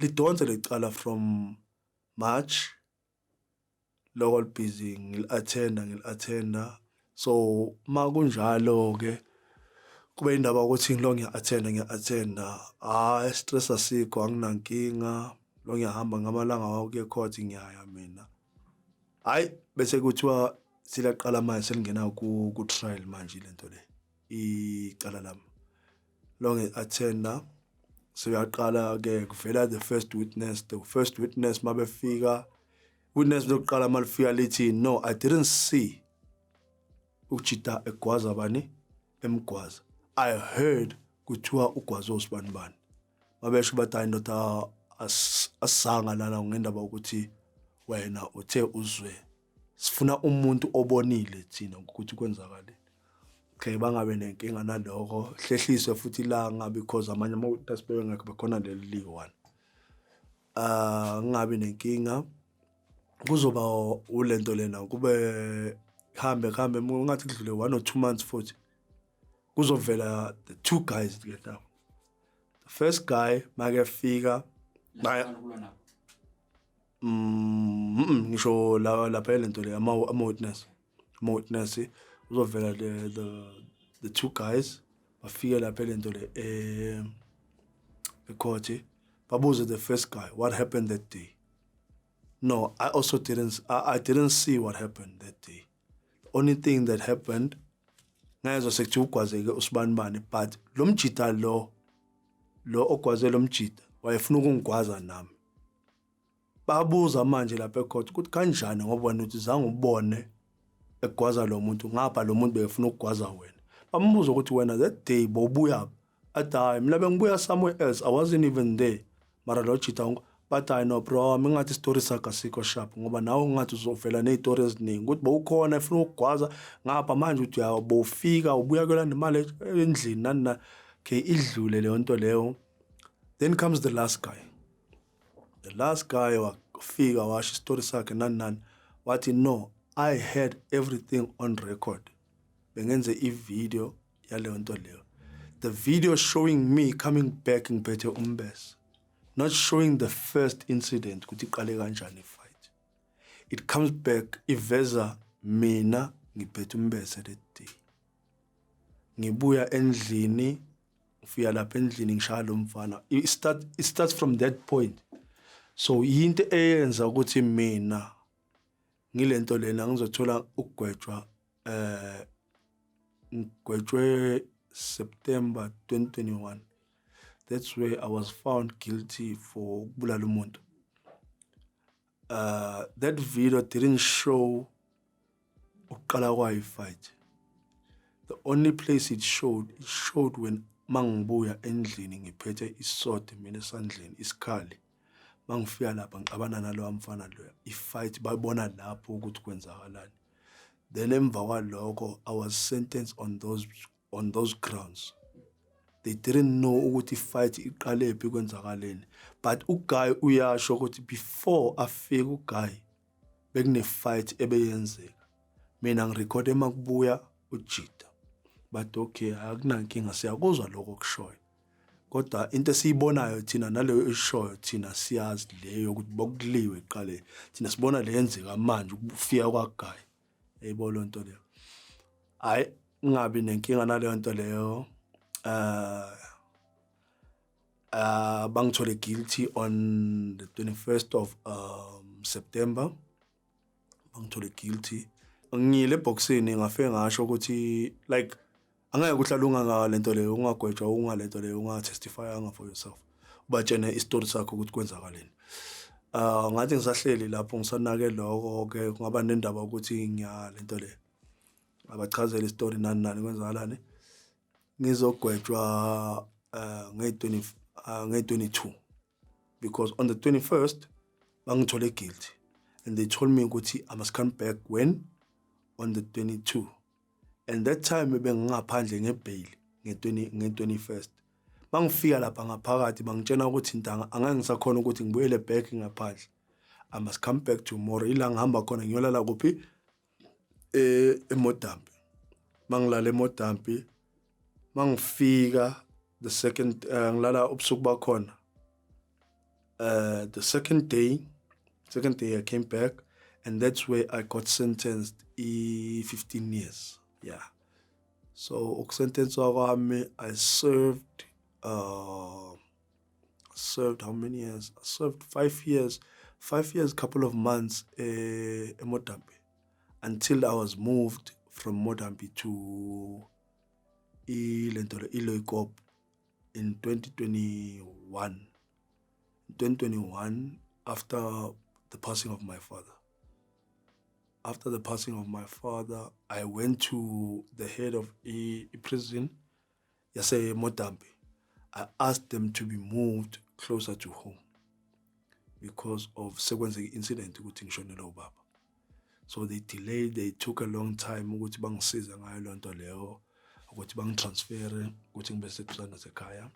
Lidonse lecala from March, loko busy ngili-attenda, ngili-attenda. So makunjalo ke kube indaba ukuthi ngilo ngiya-attenda, ngiya-attenda, hhayi, stress asikho, anginankinga. Lo ngiyahamba ngamalanga wakuye court, ngiyaya mina. Hhayi, bese kuthiwa silaqala manje, selingena ku-trial manje lento le, icala lami. Lo ngi-attenda, seyaqala ke kuvela the first witness. The first witness mabefika, witness lokuqala malifika lithi, "No, I didn't see ujita egwaza bani, emgwaza. I heard kuthiwa ugwaze usibani bani." Mabesho bathi, "Hayi ndoda, asizanga lana ngendaba ukuthi wena uthe uzwe, sifuna umuntu obonile thina ukuthi kwenzakaleni." Okay, bangabe nenkinga naloko, hlehliswe futhi ilanga because amanye ama-witness bebengekho, bekhona leli liyi-one. Ngingabi nenkinga, kuzoba ulento lena, kube kuhambe kuhambe, ngathi kudlule 1 or 2 months, futhi kuzovela the two guys ke now. The first guy makefika. Laqala nabo. Ngisho la lapha lento le, ama witness uzovela, the two guys bafike lapha lento le ecourt, babuze the first guy, "What happened that day?" "No, I also didn't I didn't see what happened that day. The only thing that happened, ngezwa sekuthiwa ugwazeke usibanibani, but lo mjita lo ogwaze lo mjita wayefuna ukungigwaza nami." Babuza manje lapha ecourt ukuthi kanjani, ngoba wena uthi zange ubone egwaza lo muntu, ngapha lo muntu bekefuna ukugwaza wena. Bambuza ukuthi, "Wena that day bowubuya?" Athi, "Hayi, mina bengibuya somewhere else, I wasn't even there, mara lo jita." Bathi, "Hayi no bro, mingathi isitori sakho asikho sharp, ngoba nawe ungathi uzovela ney'tori eziningi ukuthi bowukhona efuna ukugwaza, ngapha manje uthi bowufika ubuya kuyolanda imali endlini, nani nani." Okay, idlule leyo nto leyo. Then comes the last guy. The last guy wafika, washo isitori sakhe, nani nani, wathi, "No, I had everything on record, bengenze i-video yaleyo nto leyo." The video showing me coming back ngiphethe umbese, not showing the first incident ukuthi iqale kanjani i-fight. It comes back iveza mina ngiphethe umbese that day, ngibuya endlini, ngifika lapha endlini, ngishaya lo mfana. It starts from that point. So yinto eyenza ukuthi mina ngilento lena ngizothola ukugwetshwa, ngigwetshwe September 2021. That's where I was found guilty for ukubulala umuntu. That video didn't show ukuqala kwayo i-fight. The only place it showed, it showed when mangibuya endlini ngiphethe isword mina esandleni, isikhali, mangifika lapha ngixabana nalowa mfana loya. I-fight babona lapho ukuthi kwenzakalani. Then emva kwalokho I was sentenced on those grounds. They didn't know ukuthi i-fight iqalephi, kwenzakaleni, but uguy uyasho ukuthi before afike uguy bekune-fight ebeyenzeka, mina ngirekhode makubuya ujita. But okay, akunankinga, siyakuzwa lokho okushoyo, kodwa into esiyibonayo thina naleyo eshoyo thina siyazi leyo ukuthi bokuliwe ekuqaleni. Thina sibona le yenzeka manje, ukufika kwaguy, yayibona leyo nto leyo. Hhayi, ngingabi nenkinga naleyo nto leyo. Bangithole guilty on the 21st of September, bangithole guilty. Ngiyile ebhokisini, ngafike ngasho ukuthi like angeke uhlale unganga lento leyo, ungagwetshwa, ungalento leyo, unga-testifyanga for yourself, ubatshene isitori sakho ukuthi kwenzakaleni. Ngathi ngisahleli lapho ngisanake lokho ke, kungaba nendaba ukuthi ngiya lento le, abachazela isitori, nani nani, kwenzakalani. Ngizogwetshwa nge-20 nge-22, because on the 21st bangithole guilty and they told me ukuthi I must come back when on the 22, and that time bengingaphandle ngebail nge-20 nge-21st. Mangifika lapha ngaphakathi bangitshena ukuthi, "Ntanga, angeke ngisakhona ukuthi ngibuyele back ngaphandle, I must come back tomorrow." Ila ngihamba khona, ngiyolala kuphi? EModambi. Mangilala eModambi, mangifika the second, ngilala ubusuku bakhona. The second day I came back, and that's where I got sentenced 15 years. Yeah. So ukusentenswa kwami, I served how many years? I served 5 years, 5 years, couple of months eModambi, until I was moved from Modambi to ilento le iLoikop in 2021. 2021, after the passing of my father. After the passing of my father, I went to the head of a prison, yase Modambi. I asked them to be moved closer to home because of sekwenzeka incident ukuthi ngishonelwe ubaba. So they delayed, they took a long time ukuthi bangisize ngayo loo nto leyo, ukuthi bangitransfere ukuthi ngibe seduzane nasekhaya.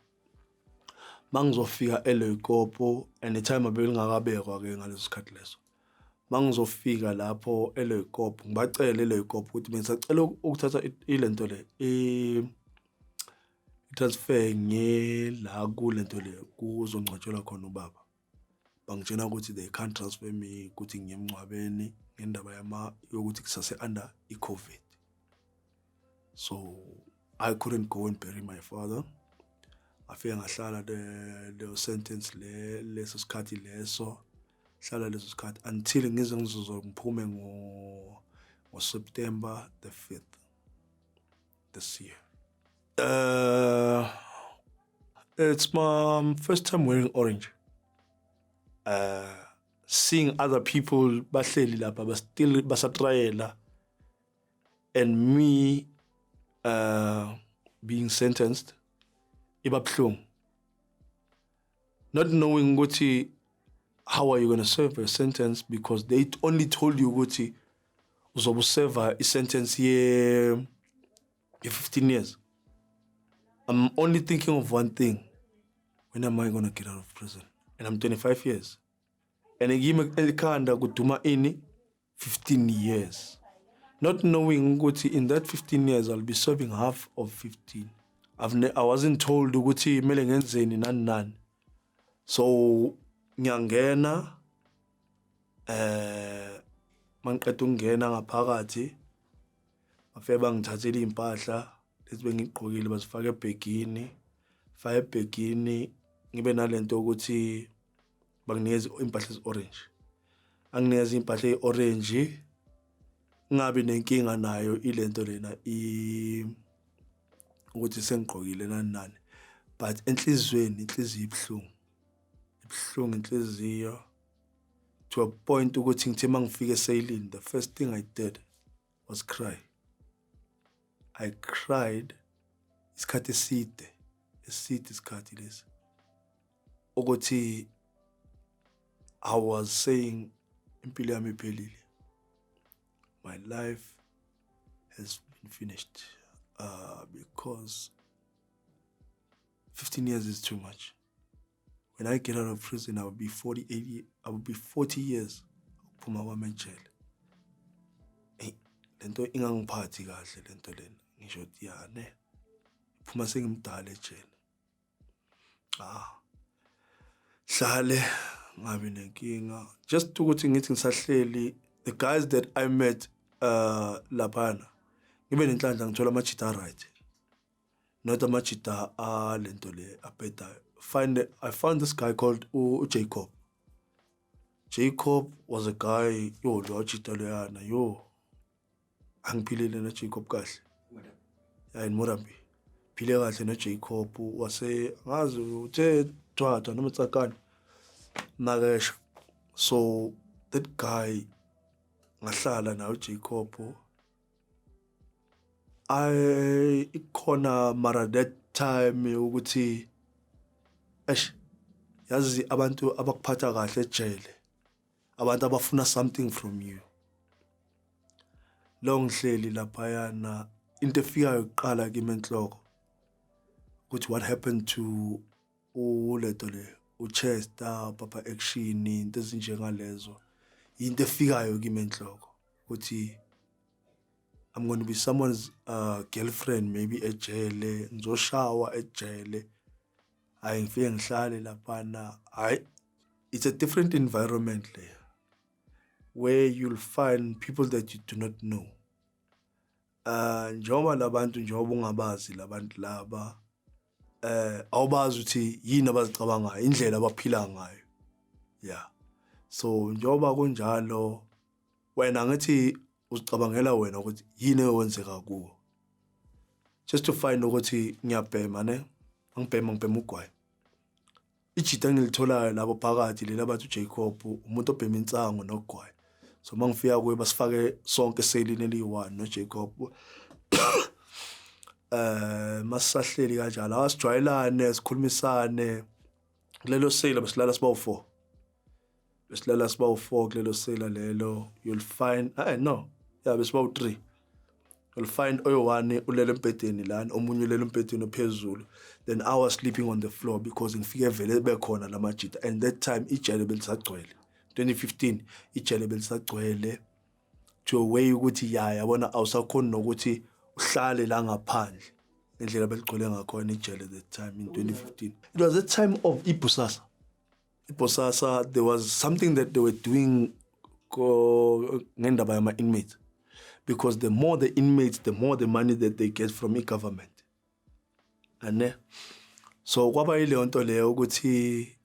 Mangizofika eLoikopo, and the time abelingakabekwa ke ngaleso sikhathi leso. Mangizofika lapho eLoikopo, ngibacele eLoikopo ukuthi bengisacela ukuthatha ilento le, i-transfer ngiye la kulento le kuzongcwatshelwa khona ubaba. Bangitshela ukuthi they can't transfer me ukuthi ngiye emngcwabeni ngendaba yama yokuthi kusase under i-COVID. So I couldn't go and bury my father. Ngafike ngahlala leyo sentence le, leso sikhathi leso, hlala leso sikhathi until ngize ngizozo ngiphume ngo September the 5th this year. It's my first time wearing orange. Seeing other people bahleli lapha, ba still basatrayela, and me being sentenced, iba buhlungu. Not knowing ukuthi how are you going to serve a sentence, because they only told you ukuthi uzobe userve i-sentence ye 15 years. I'm only thinking of one thing: when am I going to get out of prison? And I'm 25 years, and kimi ekhanda kuduma ini 15 years, not knowing ukuthi in that 15 years I'll be serving half of 15. I wasn't told ukuthi kumele ngenzeni, nani nani. So ngiyangena, mangiqeda ukungena ngaphakathi, bafike bangithathela iy'mpahla lezi bengigqokile, bazifaka ebhegini, faka ebhegini. Ngibe nalento yokuthi banginikeza iy'mpahla ezi-orange, anginikeza iy'mpahla eyi-orange, ngingabi nenkinga nayo ilento lena ukuthi sengigqokile, nani nani, but enhliziyweni inhliziyo ibuhlungu, ibuhlungu inhliziyo, to a point ukuthi ngithe mangifika eseyilini, the first thing I did was cry. I cried isikhathi eside, eside isikhathi lesi, ukuthi I was saying impilo yami iphelile, my life has been finished, because 15 years is too much. When I get out of prison, I will be 48, I will be 40 years ukuphuma kwami ejele. Eyi, lento ingangiphathi kahle lento lena. Ngisho ukuthi ya ne, phuma sengimdala ejele. Ah, hlale ngabi nenkinga, just ukuthi ngithi ngisahleli, the guys that I met laphana, ngibe nenhlanhla ngithola amajita right, not amajita alento le abhedayo. Find I found this guy called uJacob. Jacob was a guy, yo, lo jita loyana, yo, angiphilile noJacob kahle. Ya, in Modambi phile kahle noJacob, wase ngazi uthe Thwatha noma Tsakani nakesho. So that guy, ngahlala naye uJacob, I ikhona mara that time ukuthi eish, yazi abantu abakuphatha kahle ejele, abantu abafuna something from you. Lo ngihleli laphayana, into efikayo kuqala kimi enhloko ukuthi what happened to uleto le, uChester, Papa Action, into ezinjengalezo. Into efikayo kimi enhloko ukuthi I'm going to be someone's girlfriend maybe ejele, ngizoshawa ejele. Hayi, ngifike ngihlale laphana, hayi. It's a different environment there where you'll find people that you do not know. Njengoba labantu, njengoba ungabazi labantu laba, awubazi ukuthi yini abazicabangayo, indlela abaphila ngayo. Yeah, so njengoba kunjalo, wena ngithi uzicabangela wena ukuthi yini eyenzeka kuwo, just to find ukuthi ngiyabhema ne, angibhema, ngibhema ugwayi. Ijita engilitholayo lapho phakathi lela bathi uJacob, umuntu obhema insango nogwayi. So mangifika kuye, basifake sonke eselini eliyi-one noJacob. Masisahleli kanjalo, asijwayelane, sikhulumisane kulelo sela. Besilala sibawu-4, besilala sibawu-4 kulelo sela lelo. You'll find, no, yeah, besibawu-3. You'll find oyi-one ulele embhedeni lana, omunye ulele embhedeni ophezulu, then I was sleeping on the floor because ngifike vele bekhona lamajita, and that time ijele belisagcwele. 2015 ijele belisagcwele to a way ukuthi ya, yabona, awusakhoni nokuthi uhlale la ngaphandle ngendlela beligcwele ngakhona ijele that time in 2015. It was the time of iBosasa. IBosasa, there was something that they were doing ngendaba yama-inmates, because the more the inmates, the more the money that they get from i-government ane. So kwaba yileyo nto leyo ukuthi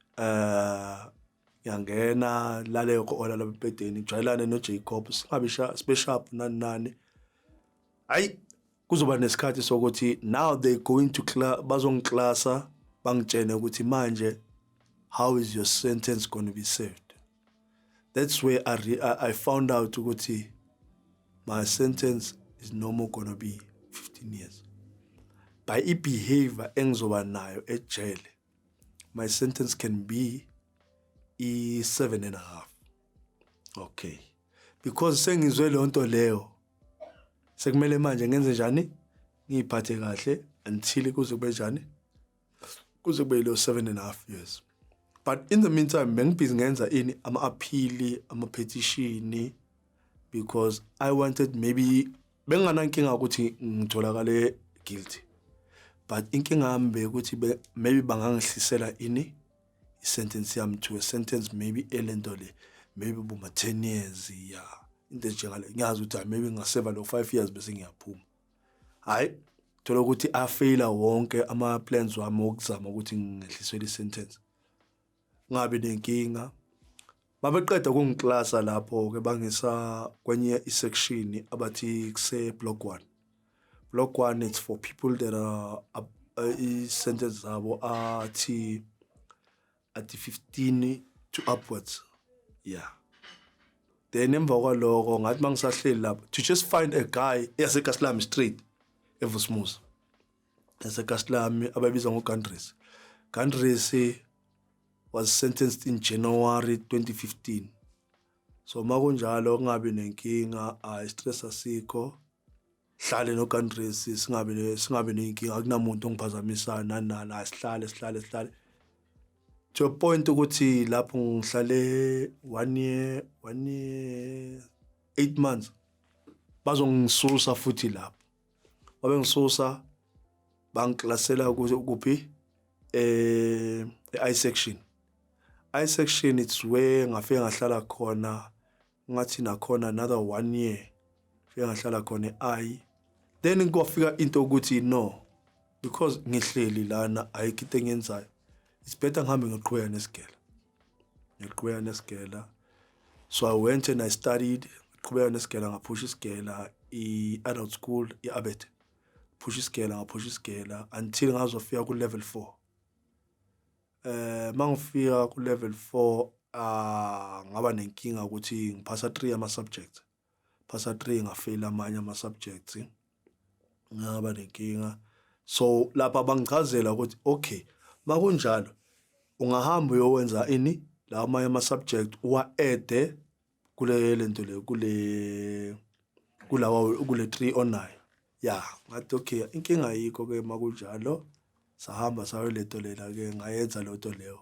ngiyangena lale ola lapha embhedeni, ngijwayelane noJacob, singabe sibe sharp, nani nani. Hayi, kuzoba nesikhathi sokuthi now they going to bazongiklasa, bangitshene ukuthi manje how is your sentence going to be served. That's where I found out ukuthi my sentence is no more going to be 15 years. By i-behavior engizoba nayo ejele, my sentence can be i-7.5. Okay, because sengizwe leyo nto leyo, sekumele manje ngenze njani? Ngiyiphathe kahle until kuze kube njani, kuze kube yileyo 7.5 years. But in the meantime bengibhizi ngenza ini, ama-appeal, ama-petition, because I wanted maybe, benginganankinga ukuthi ngitholakale guilty, but inkinga yami bekuthi maybe bangangihlisela ini, i-sentence yami to a sentence maybe elento le, maybe boma 10 years, ya, into enjengale. Ngiyazi ukuthi hayi, maybe ngingaseva lo 5 years bese ngiyaphuma. Hayi, thola ukuthi afeyila wonke ama-plans wami wokuzama ukuthi ngehlisele i-sentence. Ngabe nenkinga, babeqeda kungiklasa lapho-ke, bangisa kwenye i-section abathi kuse block 1. Block 1, it's for people that are i-sentence zabo athi 15 to upwards, yeah. Then emva kwaloko ngathi mangisahleli lapho to just find a guy eyaseKaslami Street eVusimuzi, yaseKaslami, ababiza ngoGandris. Gandris was sentenced in January 2015. So makunjalo kungabi nenkinga, hayi, stress asikho, hlale noGandris, singabe nenkinga, akunamuntu ongiphazamisayo nani nani. Asihlale, sihlale, sihlale to a point ukuthi lapho ngihlale one year, 1 year 8 months, bazongisusa futhi lapho. Babengisusa, bangiklasela kuphi? I section. I section, it's where ngafike ngahlala khona, ngathi nakhona another one year, fike ngahlala khona I. Then kwafika into ukuthi no, because ngihleli lana, ayikho into engiyenzayo, it's better ngihambe ngiqhubeka nesigela, ngiqhubeka nesigela. So I went and I studied, ngiqhubeka nesigela, ngaphusha isigela, i-adult school, i-ABET. Phusha isigela, ngaphusha isigela until ngazofika ku-level 4. Mangifika ku-level 4, ah, ngaba nenkinga ukuthi ngiphasa 3 ama subjects, phasa 3, ngafeyila amanye ama subjects, ngaba nenkinga. So lapha bangichazela ukuthi okay, makunjalo ungahamba uyowenza ini, lawa amanye ama subject uwa-add kule lento le, kule kulawa, kule 3 onayo. Ya, ngathi okay, inkinga ayikho ke makunjalo. Sahamba sayoleto lela ke, ngayenza leyo nto leyo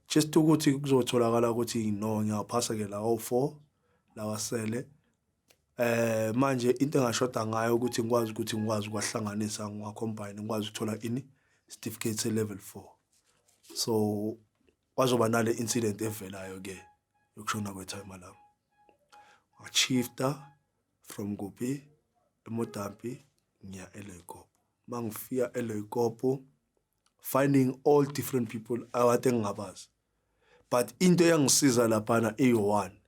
just ukuthi kuzotholakala ukuthi no, ngiyaphasa ke lawo 4 lawa sele. Manje into engashoda ngayo ukuthi ngikwazi ukwahlanganisa, ngiwa-combine, ngikwazi ukuthola ini, certificate se level 4. So Kwazoba nale incident evelayo ke yokushona kwetimer lami. Ngashifta from kuphi, eModampi, ngiya eLoikopo. Mangifika eLoikopo, finding all different people akade ngingabazi, but into eyangisiza laphana iyi-one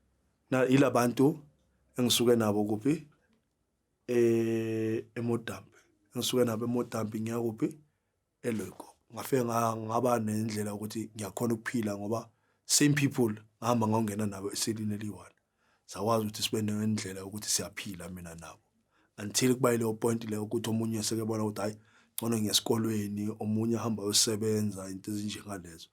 na yilabantu engisuke nabo kuphi, eModampi, engisuke nabo eModampi ngiya kuphi, eLoikopo. Ngafike ngaba nendlela ukuthi ngiyakhona ukuphila ngoba same people ngahamba ngawungena nabo eselini eliyi-one. Sakwazi ukuthi sibe nendlela yokuthi siyaphila mina nabo until kuba yileyo point leyo ukuthi omunye sekebona ukuthi hayi, ngcono ngiyesikolweni, omunye ahamba ayosebenza, into ezinjengalezo.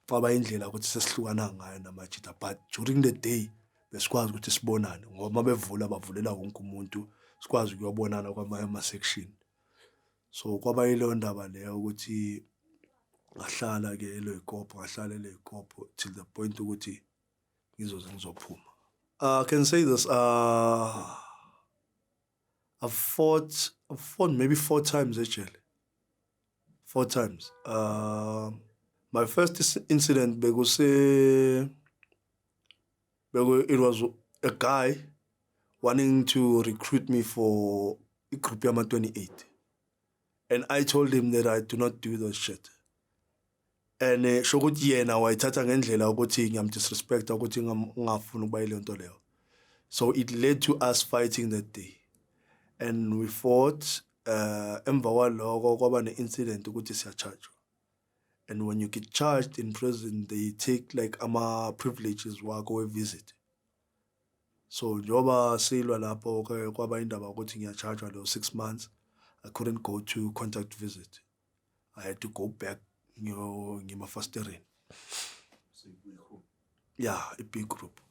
Kwaba indlela ukuthi sesihlukana ngayo namajita, but during the day besikwazi ukuthi sibonane ngoba uma bevula bavulela wonke umuntu, sikwazi ukuyobonana kwamanye ama-section. So kwaba yileyo ndaba leyo ukuthi ngahlala-ke eLoikopo, ngahlala eLoikopo till the point ukuthi ngizoze ngizophuma. I can say this, I've fought maybe four times ejele, four times. My first incident bekuse beku it was a guy wanting to recruit me for igroup yama 28, and I told him that I do not do those shit, and sho ukuthi yena wayithatha ngendlela ukuthi ngiyamdisrespecta ukuthi ngingafuni ukuba ile nto leyo. So it led to us fighting that day and we fought. Emva kwaloko kwaba ne-incident ukuthi siyachargewa, and when you get charged in prison, they take like ama-privileges wakho we-visit. So njengoba silwa lapho ke, kwaba indaba ukuthi ngiyachargewa leyo 6 months. I couldn't go to contact visit. I had to go back ngimafasitereni. Yeah, i-big group.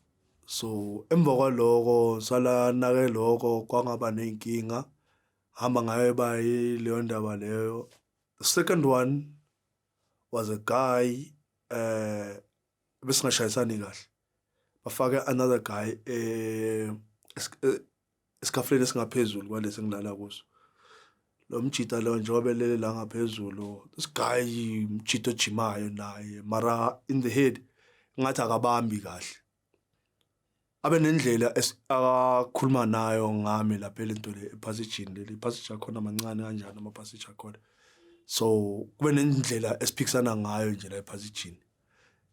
So emva kwaloko sala nake lokho kwangaba ney'nkinga hamba ngayo ba leyo ndaba leyo. The second one was a guy besingashayisani kahle, bafake another guy esikhafuleni esingaphezulu kwalesi engilala kuso. Lo mjita lo njengoba elele la ngaphezulu, this guy umjita ojimayo naye, mara in the head ngathi akabambi kahle, abe nendlela akakhuluma nayo ngami lapha lento le ephasejini leli, iphasage akhona mancane kanjani amaphasage akhona. So kube nendlela esiphikisana ngayo nje la ephasejini,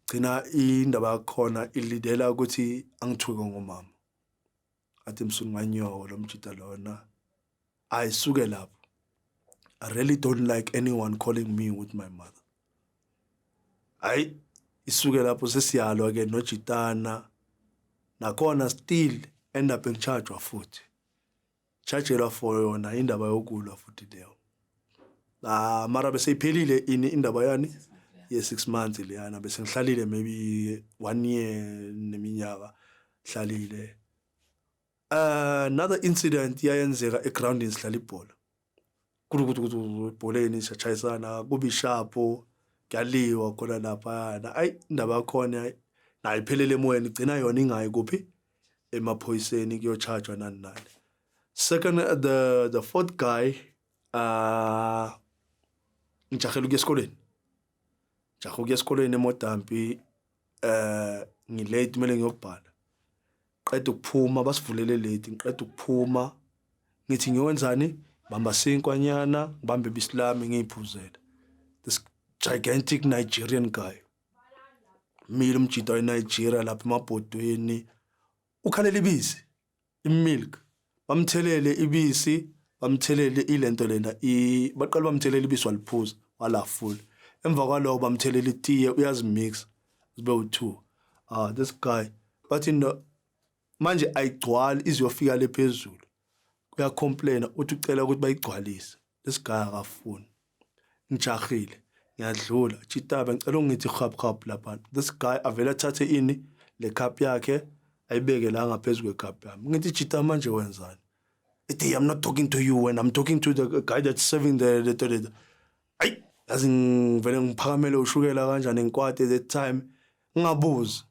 gcina indaba yakhona ilidela ukuthi angithuke ngomama, athi msuni nganyoko lo mjita lona ayisuke lapho. I really don't like anyone calling me with my mother. Hayi, isuke lapho sesiyalwa ke nojitana nakhona, still end up ngichargewa futhi, chargelwa for yona indaba yokulwa futhi leyo. Ah, mara bese iphelile ini indaba yani ye 6 months leyana, bese ngihlalile maybe one year neminyaka hlalile. Another incident yayenzeka egroundini, sidlala ibhola, kuthi ebholeni siyachayisana, kuba ishapo, kuyaliwa khona laphayana. Ayi, indaba yakhona nayo iphelele emoyeni, igcina yona ingayi kuphi, emaphoyiseni kuyochajwa nani nani. Second, the fourth guy, ngijahela ukuya esikoleni, ngijaha ukuya esikoleni eModampi, ngilate, kumele ngiyobhala. Qeda ukuphuma basivulele late, ngiqeda ukuphuma ngithi ngiyokwenzani, bamba sinkwanyana, ngibambe ibisi lami ngiyiphuzele. This gigantic Nigerian guy mile, umjita weNigeria lapha emabhodweni, ukhalela ibisi, imilk. Bamthelele ibisi, bamthelele ilento lena, baqala bamthelele ibisi, waliphuza walafula. Emva kwaloko bamthelela itiye, uyazimix zibe u2. Ah, this guy bathi no, manje ayigcwali, iziyofika le phezulu. Uyacomplaina, uthi ucela ukuthi bayigcwalise. This guy akafuni. Ngijahile, ngiyadlula, chitaba, ngicela ungithi hap hap lapha. This guy avele athathe ini le cup yakhe, ayibeke la ngaphezulu kwecup yami. Ngithi, "Chita, manje wenzani?" Ethi, "I'm not talking to you, when I'm talking to the guy that's serving the." Ayi, yazi ngivele ngiphakamele ushukela kanjani, ngikwate that time, ngingabuzi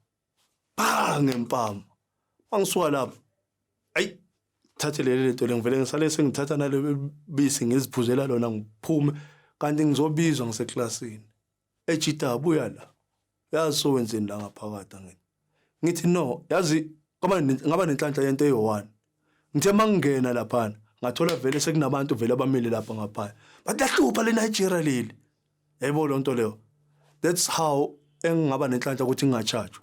ba ngempama. Mangisuka lapho, ayi, thathe leli lento le, ngivele ngisale sengithatha nale bisi ngiziphuzela lona, ngiphume, kanti ngizobizwa ngiseklasini. Ejita, buya la. Uyazi sowenzeni la ngaphakathi, angithi? Ngithi no, yazi kwaba ngaba nenhlanhla yento eyi-one. Ngithe mangingena laphana ngathola vele sekunabantu vele abamile lapha ngapha, bathi lahlupha le Nigeria leli, yayibona leyo nto leyo. That's how engingaba nenhlanhla ukuthi ngingachajwa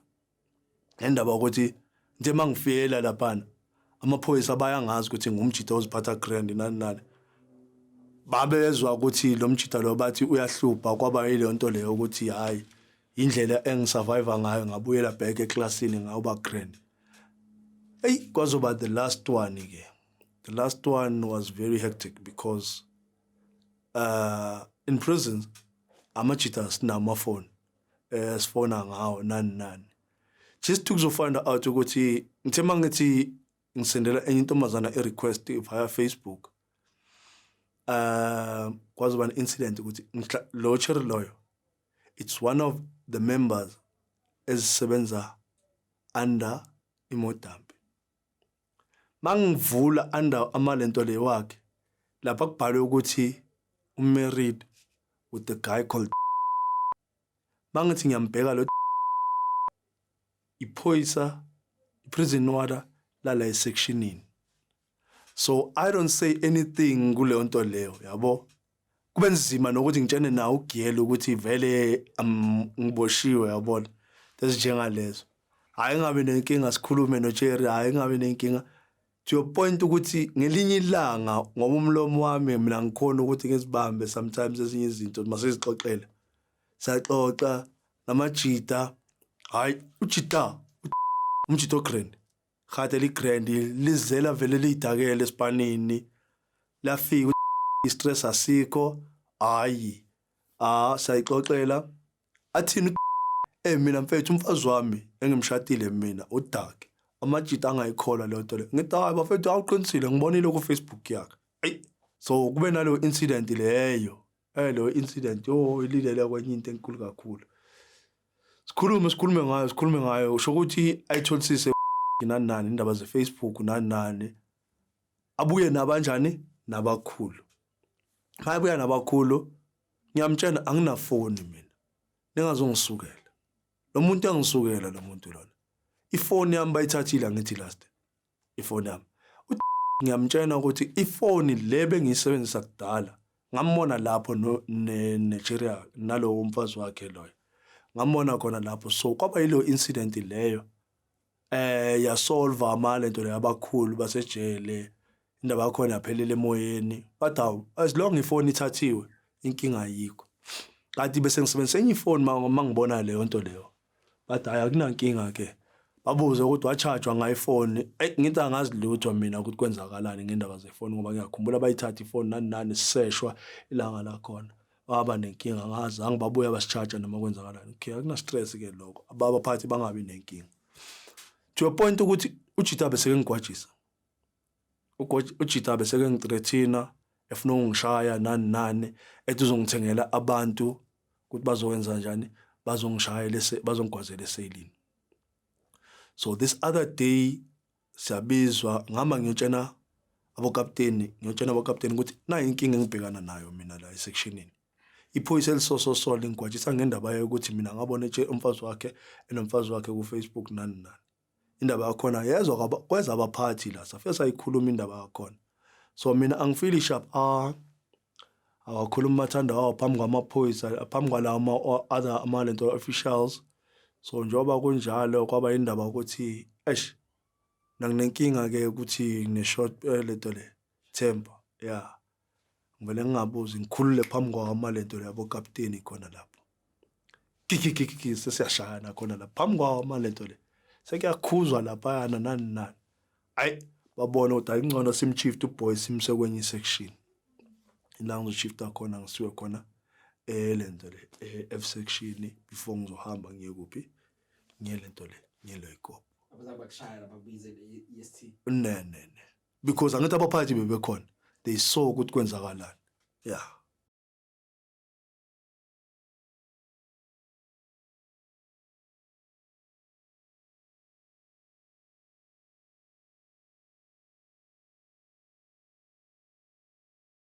ngendaba yokuthi ngithe mangifikela laphana amaphoyisa bayangazi ukuthi ngumjita oziphatha grand, nani nani. Babezwa ukuthi lo mjita lo bathi uyahlupha. Kwaba yileyo nto leyo ukuthi hayi, indlela engisurvive ngayo, ngabuyela back eklasini, ngawuba grand. Hey, kwazoba the last one ke. The last one was very hectic because in prisons amajita sinamafoni esifona ngawo, nani nani. Just ukuzofind out ukuthi ngithe mangithi ngisendela enye intombazana i-request via Facebook, kwazoba ne-incident ukuthi lo cherry loyo, it's one of the members ezisebenza under iModambi. Mangivula under amalento le wakhe lapha, kubhalwe ukuthi umarried with the guy called. Mangithi ngiyambheka lo, iphoyisa, i-prison warder lala esectionini. So I don't say anything kuleyo nto leyo, yabo. Kube nzima nokuthi ngitshene nawo ugiyela ukuthi vele ngiboshiwe, yabona, ezinjengalezo. Hayi, ngabe nenkinga sikhulume noJerry, hayi, ngabe nenkinga to your point ukuthi ngelinye ilanga, ngoba umlomo wami mina ngikhona ukuthi ngizibambe sometimes, ezinye izinto masizixoxele, siyaxoxa namajita. Hayi, ujita, umjita grand kade li-grand lizela vele liyidakele esipanini, lafika i-stress asikho. Hayi, ah, sayixoxela, athini mina mfethu, umfazi wami engimshadile mina udake. Amajita angayikholwa leyo nto leyo. Ngithi hayi bafethu, awuqinisile, ngibonile ku Facebook yakhe. Ayi, so kube naleyo incident leyo, leyo incident yo ililele kwenye into enkulu kakhulu. Sikhulume ngayo, sikhulume ngayo, usho ukuthi ayitholisise nani nani, indaba ze-Facebook, nani nani. Abuye nabanjani, nabakhulu. Mayebuya nabakhulu, ngiyamtshela anginafoni mina, ningazongisukela. Lo muntu angisukela, lo muntu lona, ifoni yami bayithathile. Angithi last ifoni yami, ngiyamtshela ukuthi ifoni le bengiyisebenzisa kudala, ngambona lapho no Nigeria nalowo mfazi wakhe loyo, ngambona khona lapho. So kwaba yilo incident leyo yasolve ama lento leyo, abakhulu basejele, indaba yakhona yaphelela emoyeni. Bathi hawu, as long ifoni ithathiwe, inkinga ayikho. Kanti bese ngisebenzisa enye ifoni mangibona leyo nto leyo. Bathi hayi, akunankinga ke. Babuze ukuthi wachajwa ngayo? Eyi, ngithi angazi lutho mina ukuthi kwenzakalani ngendaba zefoni, ngoba ngiyakhumbula bayithatha ifoni, nani nani, siseshwa ilanga lakhona. Baba nenkinga, angazi, zange babuya basi-charge noma kwenzakalani. Okay, akuna stress ke lokho, abaphathi bangabi nenkinga. To a point ukuthi ujita bese ngigwajisa, ujita bese ngithreathina, efuna ukungishaya, nani nani, ethi uzongithengela abantu ukuthi bazokwenza njani, bazongishaya lese bazongigwazela eselini. So this other day siyabizwa, ngihamba ngiyotshena abokapteni, ngiyotshena abokapteni ukuthi nayi inkinga engibhekana nayo mina la esectionini, iphoyisa elisososo lingigwajisa ngendaba yokuthi mina ngabona umfazi wakhe enomfazi wakhe ku-Facebook, nani nani. Indaba yakhona yezwa kweza abaphathi la, safike sayikhuluma indaba yakhona. So mina angifili sharp. Ah, awakhuluma umathanda wawo phambi kwamaphoyisa, phambi kwalawo ama-other ama-lento officials. So njengoba kunjalo, kwaba indaba ukuthi eish, mina nginenkinga-ke ukuthi ngine-short lento le temper, ya, ngivele ngingabuzi, ngikhulule phambi kwamalento le abokapteni khona lapho, kikikiki, sesiyashayana khona lapho phambi kwawo amalento le, sekuyakhuzwa laphayana, nani nani. Ayi, babona ukuthi hayi, ngcono simshift uboy, simse kwenye isection la ngizoshifta khona, ngisiwe khona lento le e-F section before ngizohamba ngiye kuphi, ngiye lento le, ngiye Leeuwkop. Abazange bakushaya bakubize e-EST? Ne ne ne, because angithi abaphathi bebekhona, they saw ukuthi kwenzakalani, yeah.